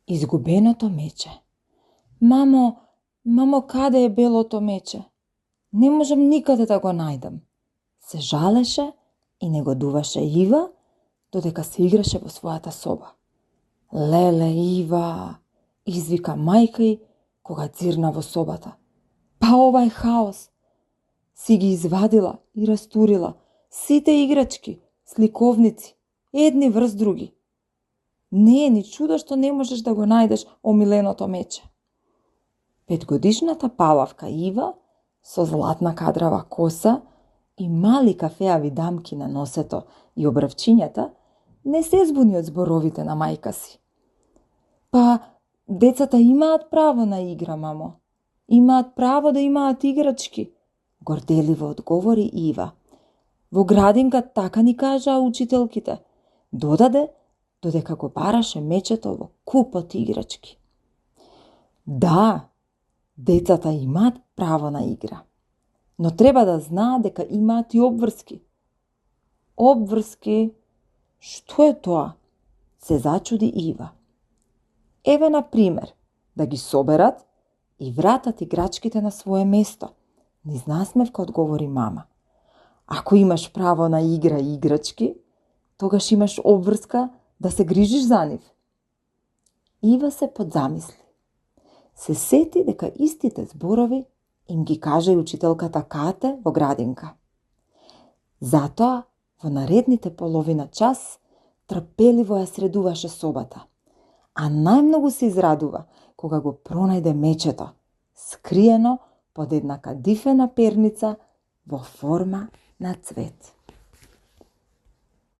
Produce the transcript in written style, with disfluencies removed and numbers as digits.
Изгубеното мече. Мамо, каде е белото мече? Не можам никаде да го најдам. Се жалеше и негодуваше Ива, додека се играше во својата соба. Леле, Ива, извика мајка ѝ кога ѕирна во собата. Па ова е хаос. Си ги извадила и растурила сите играчки, сликовници, едни врз други. Не е ни чудо што не можеш да го најдеш омиленото мече. 5-годишната палавка Ива, со златна кадрава коса и мали кафеави дамки на носето и обравчињата, не се збуни од зборовите на мајка си. Па, децата имаат право на игра, мамо. Имаат право да имаат играчки, горделиво одговори Ива. Во градинка така ни кажаа учителките. Додаде, додека го бараше мечето во купот играчки. Да, децата имаат право на игра, но треба да знаат дека имаат и обврски. Обврски? Што е тоа? Се зачуди Ива. Еве на пример, да ги соберат и вратат играчките на свое место. Низ насмевка одговори мама. Ако имаш право на игра и играчки, тогаш имаш обврска да се грижиш за нив. Ива се подзамисли. Се сети дека истите зборови им ги каже и учителката Кате во градинка. Затоа, во наредните половина час, трпеливо ја средуваше собата, а најмногу се израдува кога го пронајде мечето, скриено под една кадифена перница во форма на цвет.